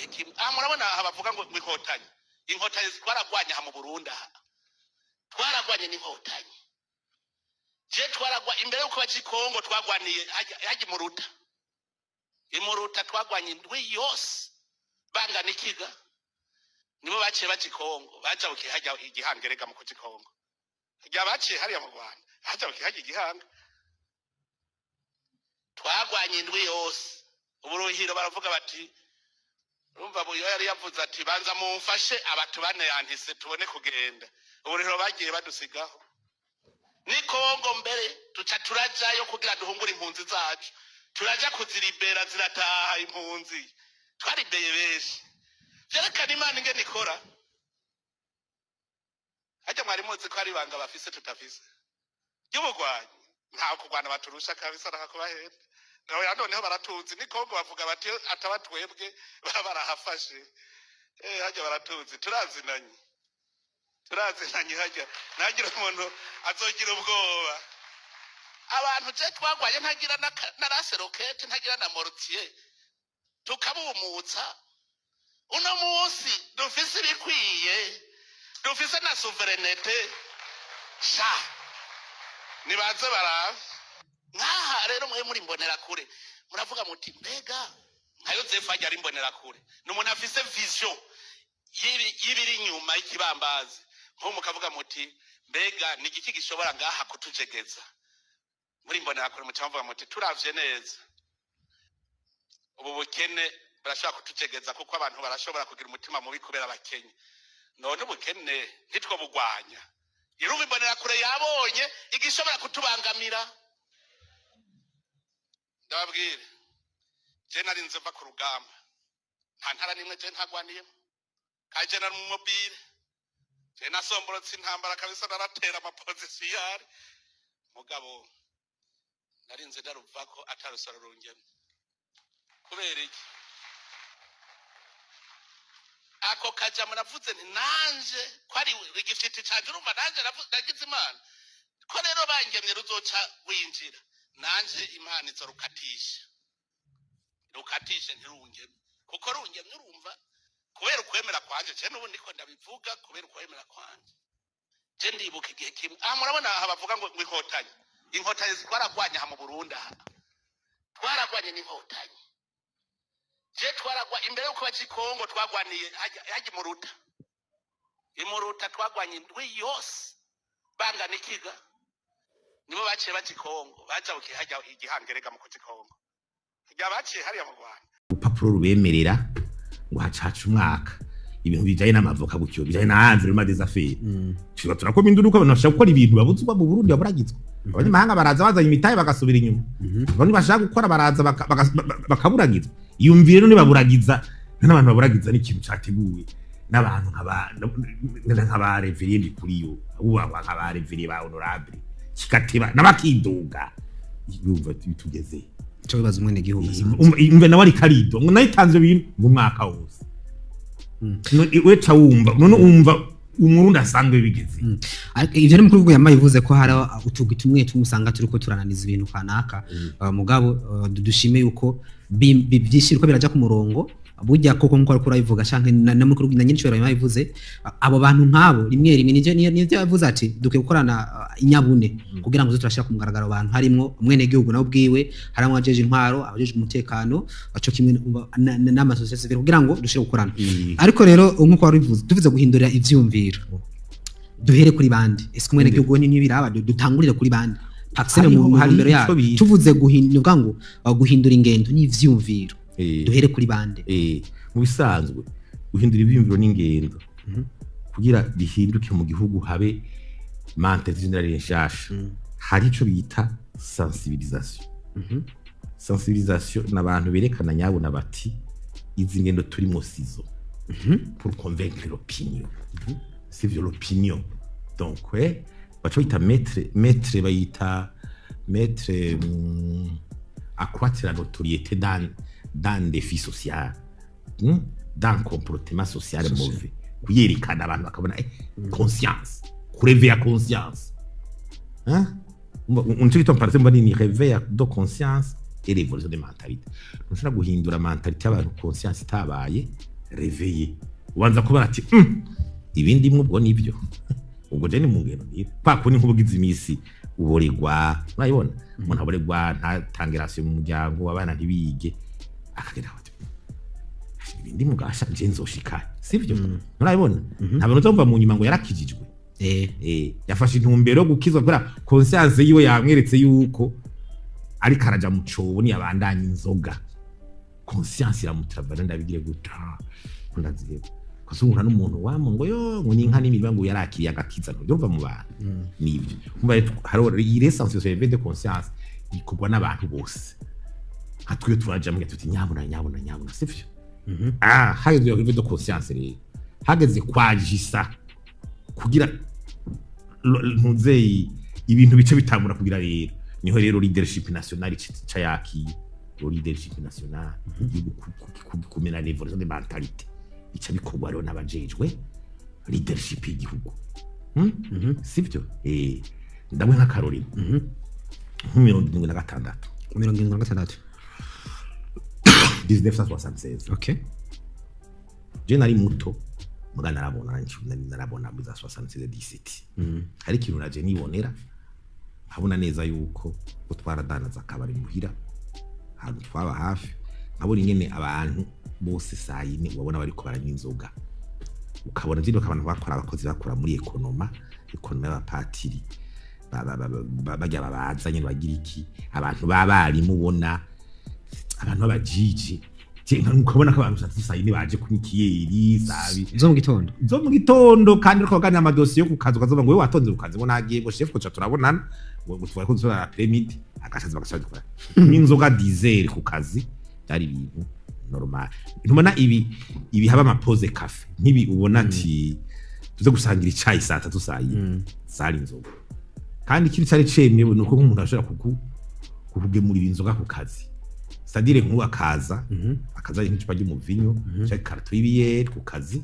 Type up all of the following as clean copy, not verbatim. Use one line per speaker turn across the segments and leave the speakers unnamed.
Igihe kimwe aha murabona aha bavuga ngo inkotanyi, inkotanyi twaragwanye aha mu Burundi. Aha twaragwanye n'inkotanyi. Je twaragwa imbere yuko baja i Kongo, twagwaniye hajya imuruta. Imuruta twagwanye indwi yose bangana ikiga. Nibo baciye baja i Kongo, bajabukiye hajya Igihanga. Erega mu kuja i Kongo hajya baciye hariya mu Rwanda, hajabukiye hajya Igihanga. Twagwanye indwi yose. Uburuhiro baravuga bati, urumva Buyo yari yavuze ati: "Banza mumfashe abatu bane yantise tubone kugenda." Uburuhiro bagiye badusigaho. Ni Kongo mbere tuca turajayo kugira duhungure impunzi zacu, turaja kuziribera, zirataha. Impunzi twaribeye benshi. Vyerekana Imana ingene ikora. Harya mwari muzi ko hari ibanga bafise tutafise ry'ubugwanyi? Nta kurwana baturusha kabisa, nakakubahenda. Oya, noneho baratuzi. Ni Kongo bavuga bati ataba twebwe baba barahafashe. Harya baratuzi, turazinanye, turazinanye. Harya ntagira umuntu azogira ubwoba. Abantu je twagwaye ntagira na lance-roquettes, ntagira na mortier, tukabumutsa. Uno munsi dufise ibikwiye, dufise na souveraineté. Sha, nibaze barabe nkaha rero. Mwe muri imbonerakure muravuga muti mbega nka Yozefu ajya ari imbonerakure, ni umuntu afise vision y'ibiri inyuma y'ikibambazi. Nko mukavuga muti mbega ni igiki gishobora ngaha kutujegeza? Muri imbonerakure muca muvuga muti turavye neza, ubu bukene burashobora kutujegeza, kuko abantu barashobora kugira umutima mubi kubera abakenye. None ubukene ntitwo bugwanya? Irumva imbonerakure yabonye igishobora kutubangamira. Ndababwire, je narinze mva ku rugamba, nta ntara nimwe je ntagwaniyemo, kandi je nari mu mobile. Je nasomborotse intambara kabisa, naratera ama positions yari. Mugabo narinze ndaruvako atarusoro rungemye. Kubera iki? Ako kajambo navuze nti nanje ko ari igifiti canje. Urumva nanje nagize Imana ko rero bangemye ruzoca winjira, nanje Imana izorukatisha, rukatishe ntirungemye, kuko rungemye, urumva, kubera ukwemera kwanje. Je n'ubu ndiko ndabivuga kubera ukwemera kwanje. Je ndibuka igihe kimwe aha murabona aha bavuga ngo inkotanyi, inkotanyi twaragwanye aha mu Burundi. Aha twaragwanye n'inkotanyi. Je twaragwa imbere yuko baja i Kongo, twagwaniye hajya imuruta. Imuruta twagwanye indwi yose bangana ikiga. Nibo baciye baja i Kongo, bajabukiye hajya Igihanga. Erega mu kuja i Kongo hajya baciye hariya mu Rwanda.
Urupapuro rubemerera ngo hacaca umwaka, ibintu bijanye n'amavoka gutyo, bijanye na environnement des affaires. Tuba turakoma induru ko abantu bashaka gukora ibintu babuzwa mu Burundi, baburagizwa. Abanyamahanga baraza bazanye imitahe, bagasubira inyuma. Abantu bashaka gukora baraza bakaburagizwa. Iyumvire none, baburagiza n'abantu, baburagiza n'ikintu categuwe n'abantu nk'aba révérend kuriyo, ubahwa nk'aba révérend, ba honorable, kigateba n'abakiduga. Yumva tugeze
Ico bibaza umwene gihugu.
Umve nawe ariko arido ngo nayitanze ibintu mu mwaka wose. We ca wumva none, wumva Umurundi asanzwe bigeze.
Ariko ivyo ni mukuru w'igihugu yambaye, bivuze ko hari utugwi tumwe tumwe usanga turiko turananiza ibintu kanaka. Mugabo dushime yuko vyinshi biriko biraja ku murongo. Burya koko nkuko ariko urabivuga, canke na mukuru na nyinshi yabivuze, abo bantu nk'abo rimwe rimwe nivyo yavuze ati dukwiye gukorana inyabune kugira ngo tuze turashira ku mugaragaro abantu, harimwo umwene gihugu nawe ubwiwe, harimwo abajeje intwaro, abajeje umutekano, aco kimwe n'amasosiyete civile, kugira ngo dushire gukorana. Ariko rero nkuko wari ubivuze, tuvuze guhindurira ivyumviro, duhere kuri bande? Ese umwene gihugu ni nibiraba, dutangurire kuri bande? PARCEM mu
Hariho
ntumbero
ico
yayo,
bita
tuvuze guhindura ngo guhindura ingendo n'ivyumviro, duhere kuri bande?
Mu bisanzwe guhindura ibyiyumviro n'ingendo, kugira bihinduke mu gihugu, habe mentalité générale nshasha, hari ico bita sensibilisation. Sensibilisation ni abantu berekana nyabona bati izi ngendo turimo sizo, pour convaincre l'opinion, sivyo? L'opinion donc, baca bayita mettre, bayita mettre, accroître la notoriété d'un défi social, d'un comportement social mauvais, kuyerekana abantu bakabona, conscience, kuréveiller conscience, hein. Nico gituma par exemple ni réveil de conscience et l'évolution des mentalités. Ntushobora guhindura mentalité y'abantu conscience itabaye. Réveillé, ubanza kuba ati ibindi mwe ubwo nibyo, ubwo je ni mu ngendo niyo kwa kundi nk'ubugize imisi uboregwa, urayibona umuntu aboregwa, ntatange ration mu muryango, abana ntibige, akagera ati ibindi mugasha nje nzoshika, sivyo? Nturabibona? Nta bintu uzumva mu nyuma ngo yarakijijwe. Yafashe intumbero yo gukizwa kubera conscience yiwe yamweretse yuko ariko araja mu cobo niyabandanya inzoga. Conscience iramutravaje, ndabigire guta ko ndaziheba kuzungura n'umuntu wamo ngo yo ngo ni inka n'imirima ngo yarakiriye agakiza, ntubyumva mu bantu. Nibyo umva rero, hariho iyi l'essentiel sur éveil de conscience ikorwa n'abantu bose, nka twe turaja mu tuti nyabuna nyabuna nyabuna, sivyo? Ah, hageze iyo éveil de conscience rero, hageze kwajisa kugira ntuzeyi ibintu bice bitangura kugira rero, niho rero leadership nationale ica yakiye. Iyo leadership nationale igihugu kumena révolution de mentalité ica bikorwa rero n'abajejwe leadership y'igihugu. Sivyo? Ndabwe nk'akarorero nka 76.
76.
1976.
Okay.
Je nari muto muga narabona, narabona muri za 76 17. Hari ikintu naje nibonera, nkabona neza yuko ko twaradanaza akabari muhira ahantu twaba hafi, nkabona ingene abantu bose saa yine ubabona bariko baranywa inzoga, ukabona vyino abantu bakora, abakozi bakora muri économat, économat y'abapatiri barya babaza nyene bagira iki, abantu b'abarimu, ubona abantu b'abajiji. Ukabona ko abantu saa yine baje kunywa ikiyeri sabi
zo mu gitondo.
Zo mu gitondo, kandi uriko baganira amadosiye yo ku kazi, ukazoba ngo wewe watonze ku kazi, ngo nagiye, ngo chef ko turabonana, ngo twari ko dusubira après-midi, agashaza bagashaza dukora n'inzoga diesel ku kazi, byari ibintu normal. Ntubona ibi haba ama pause café nk'ibi, ubona ati tuze gusangira icayi saa 3, saa 4, zari inzoga. Kandi ikintu cyari cemewe ni uko nk'umuntu ashobora kukugemurira inzoga ku kazi, c'est-à-dire nk'ubu akaza akazanye nk'icupa ry'umuvinyo canke karito y'ibiyeri ku kazi,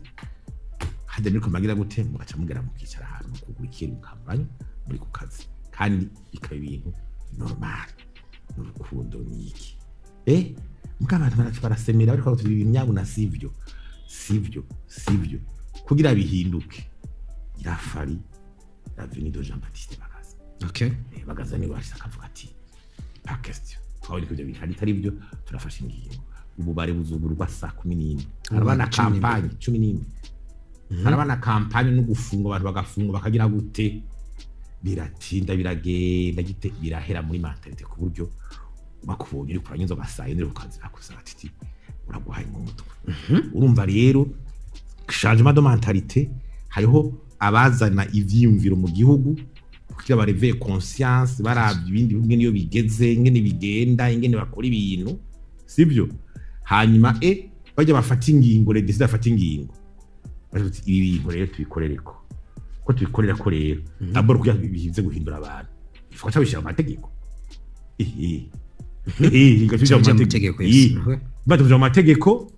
hajya muri kumagira gute, mugaca mugera mukicara ahantu kugura ikintu mukamuranya muri ku kazi, kandi bikaba ibintu normal n'urukundo niki. Muga abantu baraca barasemera bariko batugira ibintu nyabuna sivyo, sivyo, sivyo. Kugira bihinduke il a fallu la venue de Jean Baptiste Bagaza. Bagaza niwe wahise akavuga ati pas question, twabonye ko ibyo bintu atari byo, turafashe ingingo, ububare buzugurwa saa 11. Haraba na
11.
Campagne 11, haraba na campagne no gufunga abantu, bagafungwa bakagira gute, biratinda biragenda gite, birahera muri mentalité, ku buryo bakubonye uri kuranywa inzoga saa yine uri ku kazi bakusaba ati uragwaye mu mutwe. Urumva rero changement de mentalité, hariho abazana ivyiyumviro mu gihugu kugira baréveille conscience, baravye ibindi bihugu ingene iyo bigeze, ingene bigenda, ingene bakora ibintu, sibyo? Hanyuma bajya bafata ingingo, les décideurs bafata ingingo baje bati ibi bintu rero tubikorereko, ko tubikorera ko rero d'abord kugira bize guhindura abantu ifuka cyabishira mu mategeko, igaca
Bija
mu
mu
mategeko.
mategeko, yes.
Batuje mu mategeko,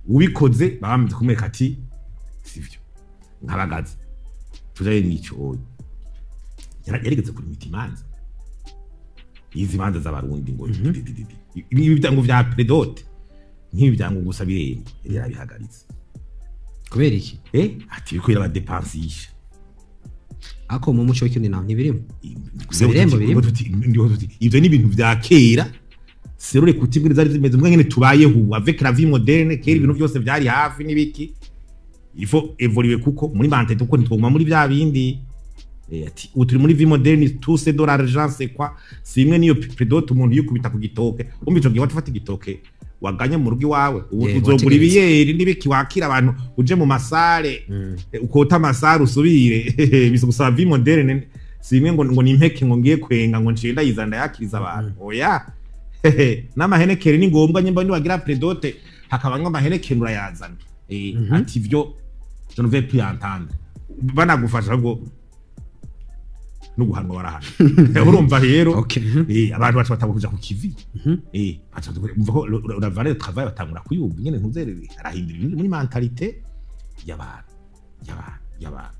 ubikoze bamaze kumwereka ati sivyo. Nkabagaza tujaye n'ico oya yarigeze kurimita imanza, izi manza z'abarundi ngo didididi. Ibi byango vya pré-dot nk'ibi byango gusa birembo, yari yarabihagaritse.
Kubera iki?
Ati biriko birabadepansisha.
Ako mu muco w'ikirundi naho ntibirimo. Gusa ibirembo birimo.
Ivyo ni ibintu vya kera, serure kuti zari zimeze umwe ngene tubayeho ubu avec la vie moderne. Kera ibintu byose vyari hafi n'ibiki, il faut évoluer kuko muri mentalité, kuko ntitwoguma muri bya bindi. Ati ubu turi muri vie moderne, tout c'est de l'argent, c'est quoi, si imwe niyo pré-dot umuntu yikubita ku gitoke, umva ico gihe wafata igitoke waganye mu rugo iwawe, ubu
Yeah,
uzogura
wategereza.
ibiyeri n'ibiki, wakira abantu, uje mu masare, ukota amasare usubire bisa gusaba vie moderne. Si imwe ngo nimpeke ngo ngiye kwenga ngo nciye ndayizana ndayakiriza abantu, oya. N'amahenekeri ni ngombwa, nyimba niwagira pré-dot hakabamwo amahenekeri urayazana. Ati ivyo je ne vais plus entendre, banagufasha ngo no guhanwa barahana. Urumva rero abantu baca batangura kuja ku kivi. Baca umva ko la valeur de travail batangura kuyumva nyene, ntuzere arahindura ibintu muri mentalité y'abantu y'abantu y'abantu.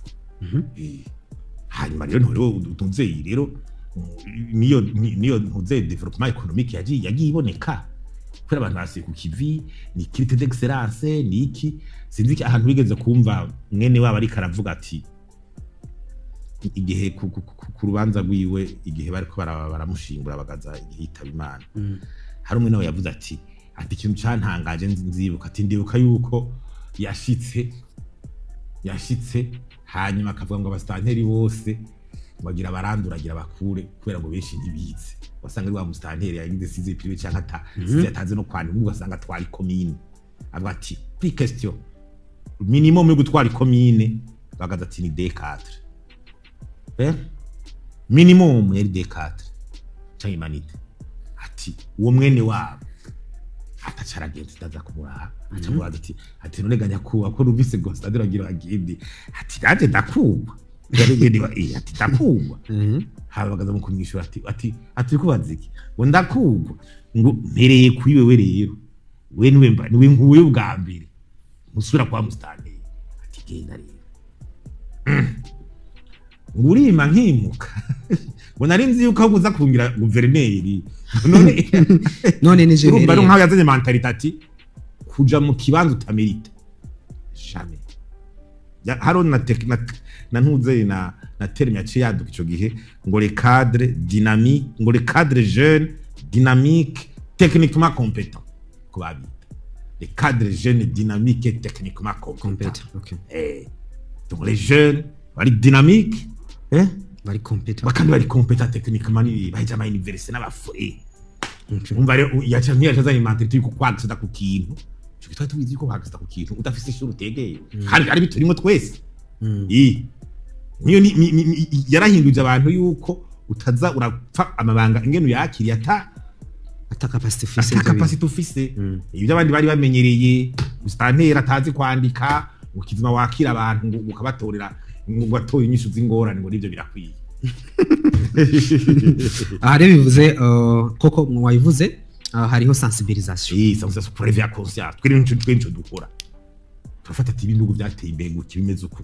Hanyuma rero ntureho utunzeyi rero niyo ntuzeye développement économique yagiye iboneka. Kubera abantu basuye ku kivi, ni culte d'excellence, ni iki, sinzi iki. Ahantu bigeze kumva mwene wabo ariko aravuga ati igihe ku rubanza rwiwe, igihe bariko baramushingura, bagaza igihe yitaba Imana, hari umwe nawe yavuze ati ikintu cantangaje nzibuka, ati ndibuka yuko yashitse hanyuma akavuga ngo abasitanteri bose bagira baranduragira bakure, kubera ngo benshi ntibize. Wasanga ari wa musitanteri yagize sixième primaire canke ata size, atazi no kwandika, ugasanga atwara ikomine. Avuga ati kuri question minimum yo gutwara ikomine, bagaza ati ni D4, minimum yari D4 canke humanités. Ati uwo mwene wabo ataca aragenda, ndaza kumuraha, aca mubaza ati none ga nyakubahwa, ko numvise ngo stade agira agende, ati nanje ndakugwa. Ati ndakugwa. Habagaza mu kumwishura ati kubaza iki ngo ndakugwa, ngo mpereye kuri wewe rero, we niwe mba niwe nkuye ubwa mbere musubira kwa mustanteri. Ati genda rero, ngo urima nkimuka, ngo nari nzi yuko ahubwo uza kungira guverineri none.
None nije
Urumva rero
mpereye.
Nkaho yazanye mentalité ati kuja mu kibanza utamerita, jamais. Hariho na ntuze na terme yaciye yaduka ico gihe, ngo les cadres dynamique, ngo les cadres jeunes dynamiques techniquement compétents, ko babita les cadres jeunes dynamiques et techniquement compétents.
Compétent, okay.
Donc les jeunes bari dynamique,
bari compétent.
Bakandi bari compétent techniquement, ni baheje ama université n'abafure. Umva rero, yaca ntiyacazanye mentalité yuko kwagisida ku kintu ico twari tubizi yuko kwagisida ku kintu udafise ishuri utegeye hari ari biturimo twese. Niyo yarahinduje abantu yuko utaza urapfa amabanga ingene uyakiriye ata
ata capacité ufise.
Ata capacité ufise. Ibyo abandi bari bamenyereye, musitanteri atazi kwandika, ngo kizima wakira abantu, ngo ukabatorera, ngo batoye inyishu z'ingorane, ngo nivyo birakwiye.
Aha rero bivuze koko wabivuze, hariho sensibilisation.
Ça vous a pour réveiller conscience. Twe nico dukora, turafata ati ibihugu byateye imbere gutya, bimeze uku,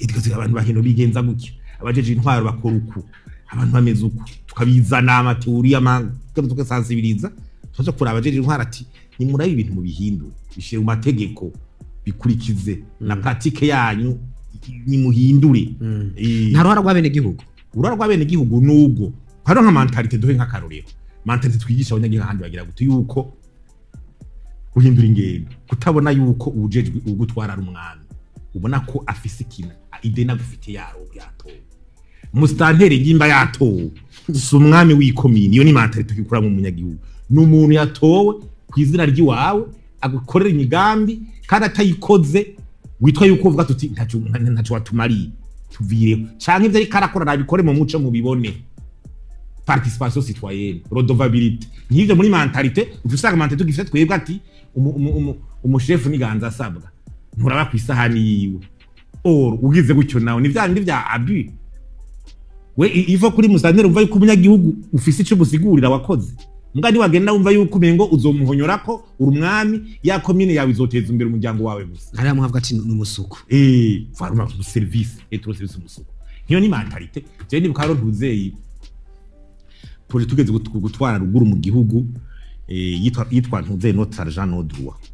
itwe abantu bahino bigenza gutya, abajeje intwaro bakora uku, abantu bameze uku, tukabizana ama théories ama tugasensibiliza, tuza kuraba abajeje intwaro ati nimurabe ibintu mubihindure, bishire mu mategeko, bikurikize na pratique yanyu, nimuhindure.
Nta ruhara rw'abenegihugu.
Uruhara rw'abenegihugu nubwo hariho nka mentalité, duhe nk'akarorero mentalité twigisha abanyagihugu ahandi bagira gute, yuko guhindura ingendo, kutabona yuko uwujejwe ugutwara ari umwami, ubona ko afise ikintu ideni agufite, yaro yatowe musitanteri yimba yatowe si umwami w'ikomini. Iyo ni mentalité tukikura mu munyagihugu, ni umuntu yatowe ku izina ry'iwawe, agukorera imigambi, kandi atayikoze witwa yuko uvuga tuti ntaco watumariye, tuvireho, canke ivyo ariko arakora nabikore mu muco mubibone, participation citoyenne, redevabilité. Nk'ivyo muri mentalité uca usanga mentalité tugifite twebwe ati umushefu niganza asabwa nturaba ku isahani yiwe. Or ugize gutyo nawe ni vya bindi vya abus. We ivo kuri musanteri umva yuko umunyagihugu ufise ico musigurira wakoze, mbwa niwagenda wumva yuko umengo uzomuhonyorako uri umwami, ya komine yawe izoteza imbere umuryango wawe gusa.
Hariya muhavuga ati ni umusuku.
Varuma service et trop service umusuku. Niyo ni mentalité. Je nibuka rero ntuzeyi projet tugeze gutwara ruguru mu gihugu, yitwa ntuzeyi notre argent nos droits.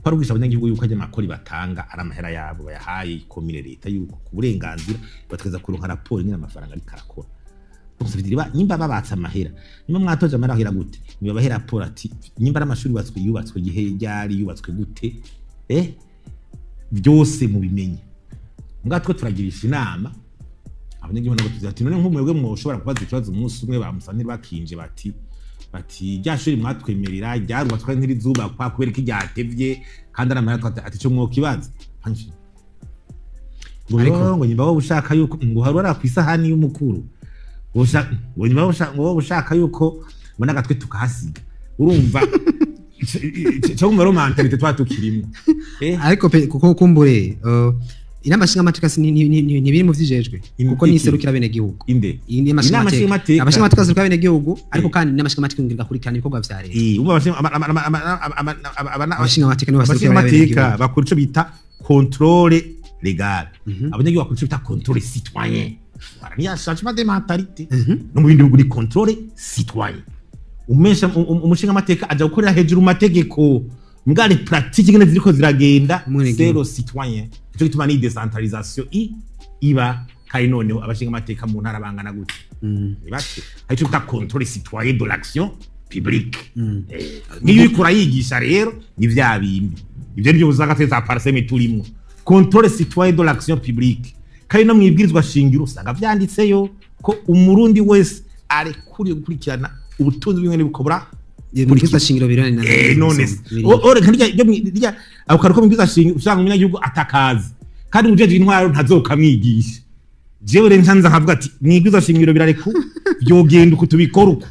Kwari kwigisha abanyagihugu yuko ajya amakori batanga ari amahera yabo bayahaye ikomine leta, yuko ku burenganzira bategeza kuronka raporo nyine amafaranga ariko arakora. Donc ça veut dire nimba babatse amahera, nimba mwatoje amahera ahera gute, niba bahe raporo ati nimba ari amashuri yubatswe igihe ryari, yubatswe gute, byose mubimenye. Mbwa twe turagirisha inama abanyagihugu nabo tuzi ati none nk'umwebwe mwoshobora kubaza ikibazo umunsi umwe bamusanire bakinje bati rya shuri mwatwemerera ryarubatswe ntirizubakwa kubera ko ryatevye kandi ari amahera, ati ico mwokibaza ngo ngo nyimba wowe ushaka yuko ngo harura ku isahani y'umukuru, ngo nyimba wowe ushaka yuko ngo n'agatwe tukahasiga. Urumva ico wumva rero mentalité twa tukirimo.
Ariko kuko kumbure inama nshingamateka ntibiri mu vyijejwe kuko
Iki?
ni iserukira abenegihugu.
Inde?
Iyi ni
Inama nshingamateka.
Abashingamateka serukira abenegihugu, ariko kandi inama nshingamateka ngira igakurikirana ibikorwa vya leta.
Umva
Abashingamateka nibo baserukira
abashingamateka
abenegihugu.
Bakora ico bita contrôle légal, abanyagihugu bakora ico bita contrôle citoyen. Voilà, ni ya changement de mentalité. No mu bindi bihugu ni contrôle citoyen. Umesha umushinga amateka aja gukorera hejuru mu mategeko, mbwa pratique ngene ziriko ziragenda, c'est le citoyen. Ico gituma ni décentralisation iba kandi noneho abashinga amateka mu ntara bangana gute? Ni bake. Hari ico bita contrôle citoyen de l'action publique. Niyo uriko urayigisha rero ni vya bindi, ivyo nivyo usanga twe za PARCEM turimwo, contrôle citoyen de l'action publique. Kandi no mwibwirizwa shingiro usanga vyanditseyo ko Umurundi wese arekuriye gukurikirana ubutunzi bw'ingene bukobra.
Mu shingiro birani na
None ore kandi rya ako karuko mwibwirizwa shingiro usanga umunyagihugu atakazi, kandi ujeje intwaro ntazokamwigisha. Jewe rero nsanza nkavuga ati mwibwirizwa shingiro birareku byogenda uko tubikora uko.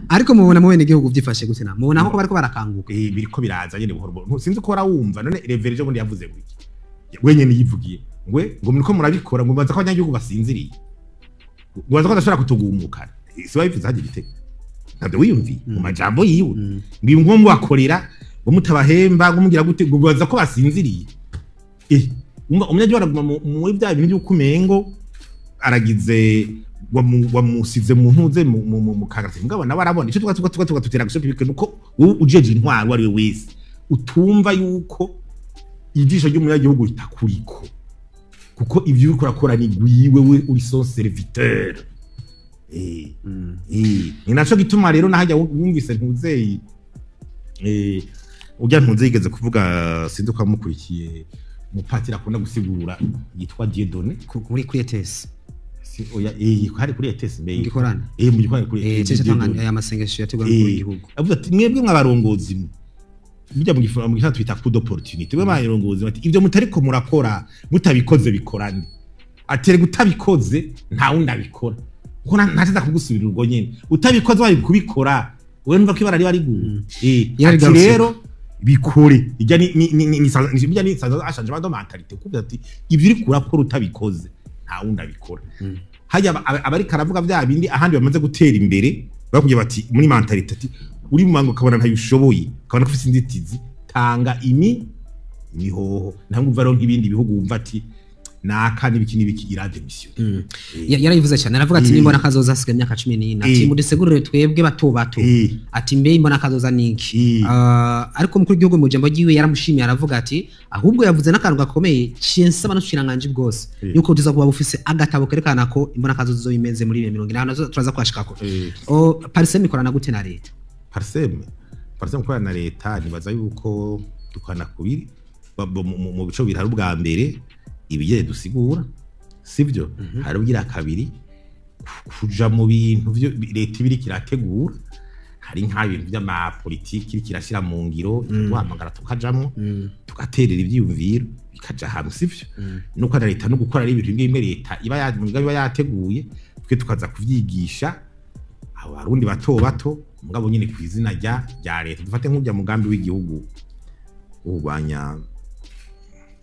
Ariko mubona mu bene gihugu byifashe gute? Na mubona ko bariko barakanguka?
Biriko biraza nyene buhoro buhoro. Sinzi ko warawumva none Reverend ejo bundi yavuze ngo iki, wenyene yivugiye ngwe ngo muriko murabikora, ngo mbanza ko abanyagihugu basinziriye, ngo baza ko badashobora kutugumukana. Si wabivuze hagira igitego, ntabyo wiyumviye mu majambo yiwe, ngo ngo mubakorera, ngo mutabahemba, ngo mugira gute, ngo baza ko basinziriye. Umunyagihugu araguma muri bya bintu by'uko umengo aragize wamusize mu ntuze mu kagati, mugabo nawe arabona ico tuba tutera gushaka ibintu, nuko wowe ujeje intwaro ari we wese utumva yuko ijisho ry'umunyagihugu ritakuriko, kuko ivyo uriko urakora ni gwiwe, we uri son serviteur. Ni naco gituma rero nahajya wumvise ntuzeyi ujya ntuzeyi igeze kuvuga, sinzi ko amukurikiye, umupatiri akunda gusigura yitwa Dieudonné.
Kuri ETS.
Si oya, hari kuri ETS mbe.
Ngikorana.
Mu gikorana kuri
ETS tanganya aya masengesho yategwa n'umukuru w'igihugu.
Avuga ati mwebwe mwabarongozi mwe bijya mu gifaransa twita coup d'opportunité, mwe barongozi bati ibyo mutariko murakora mutabikoze bikorane, atere gutabikoze nta wundi abikora, kuko ntaza kugusubira urwo nyene utabikoze wari kubikora wewe, numva ko ibara riba riguye. Ati rero bikore ijya ni ni ni ni bijya ni changement de mentalité, kuko ati ibyo uri kurakora utabikoze nta wundi abikora. Hajya abariko aravuga vya bindi ahandi bamaze gutera imbere bakubye bati muri mentalité ati uri mu mango ukabona ntayushoboye, ukabona ko ufise inzitizi, tanga imihoho. Ntabwo umva rero nk'ibindi bihugu wumva ati naka n'ibiki n'ibiki irademission.
Yarabivuze cyane, aravuga ati nimbona kazoza asigaye imyaka 14, ati mudusegurire twebwe bato bato, ati mbe imbona kazoza niki. Ariko umukuru w'igihugu mu jambo ryiwe yaramushimiye, aravuga ati ahubwo yavuze n'akantu gakomeye cinsaba n'ushiranganje bwose yuko tuza kuba bufise agatabo kerekana ko imbona kazoza zo imeze muri 2040, turaza kwashikako. PARCEM ikorana gute na leta?
PARCEM ikorana na leta nibaza yuko dukana kubiri mu bico biri. Hari ubwa mbere ibigere dusigura, sivyo? Hari ugira kabiri kuja mu bintu byo leta ibiri kirategura, hari nka ibintu by'ama politiki kirashira mu ngiro, ikaduhamagara tukajamwo, tugaterera ivyiyumviro bikaja hamwe, sivyo? Nuko na leta no gukora ari ibintu bimwe leta iba iba yateguye, twe tukaza kuvyigisha abo barundi bato bato, mugabo nyine ku izina rya leta. Dufate nk'ujya mugambi w'igihugu urwanya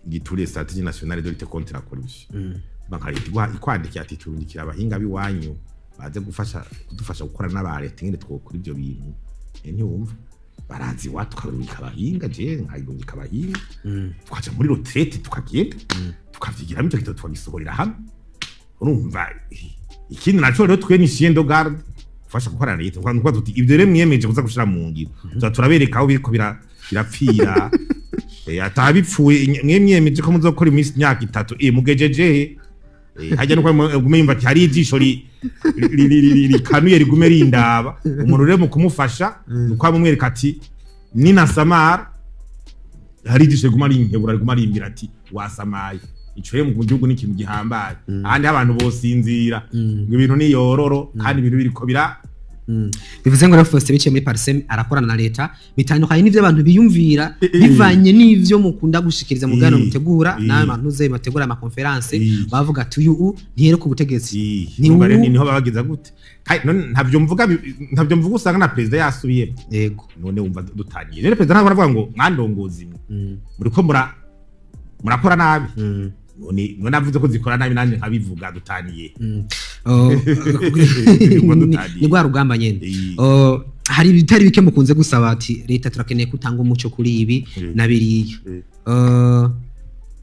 giture, stratégie nationale de lutte contre la corruption, banka leta ikwandikiye ati turungikira abahinga biwanyu baze gufasha kudufasha gukora n'aba leta ngene twokora ibyo bintu. Ntiwumva barazi iwacu tukarungika abahinga, je nkayirungika abahinga, tukaja muri retraite, tukagenda tukavyigiramo ico gitabo, tukagisohorera hamwe. Urumva ikindi naco rero twe ni chien de garde gufasha gukora na leta, kuko tuti ibyo rero mwiyemeje kuza gushira mu ngiro, tuza turabereka aho biriko birapfira. Atabipfuye mwe mwiyemeje ko muzokora iminsi imyaka 3, mugejeje he? Hajya nuko gume yumva ati hari ijisho rikanuye rigume rindaba. Umuntu rero mu kumufasha nuko amumwereka ati nina samara hari ijisho riguma rinkebura, riguma rimbira ati wasamaye. Ico rero mu gihugu ni ikintu gihambaye, ahandi abantu bosinzira ngo ibintu ni yororo, kandi ibintu biriko bira.
Bivuze ngo Faustin biciye muri PARCEM arakorana na leta, bitandukanye n'ivyo abantu biyumvira bivanye n'ivyo mukunda gushikiriza mu gano mutegura n'abantu ze bategura ama conférence, bavuga ati uyu ntihere ku butegetsi.
Niho babagiza gute? Ntavyo mvuga, usanga na president yasubiye.
Yego,
none wumva dutangiye rero president ntabwo aravuga ngo mwandongozi muriko murakora nabi, none navuze ko zikora nabi nanje nkabivuga, dutaniye.
Ni rwa rugamba nyene. Hari ibitari bike mukunze gusaba ati leta turakeneye kutanga umuco kuri ibi na biriya,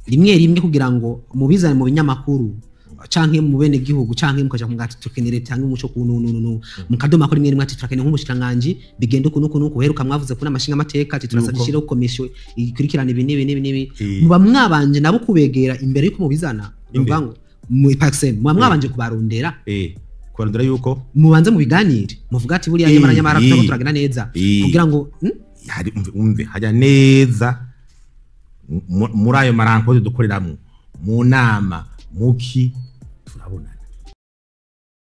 rimwe rimwe kugira ngo mubizane mu binyamakuru. Canke mu bene gihugu, canke mukaja kumubwira ati tukenere tange umuco ku nu nu nu, mukadoma ko rimwe rimwe ati turakeneye nk'umushikiranganji, bigende uku nuku nuku. Uheruka mwavuze ko n'amashinga amateka ati turasabye
Nuko.
ishireho komisiyo ikurikirana ibi n'ibi n'ibi n'ibi.
Eh.
Muba mwabanje nabo kubegera imbere yuko mubizana?
Inde.
Nukuvuga ngo mu PARCEM muba mwabanje kubarondera?
Kubarondera yuko
Mubanze mubiganire, muvuga ati buriya nyamara nyamara turiko turagenda neza kugira ngo
Hari, umve, umve hajya neza muri ayo ma rencontres dukoreramwo, mu nama, muki turabonana.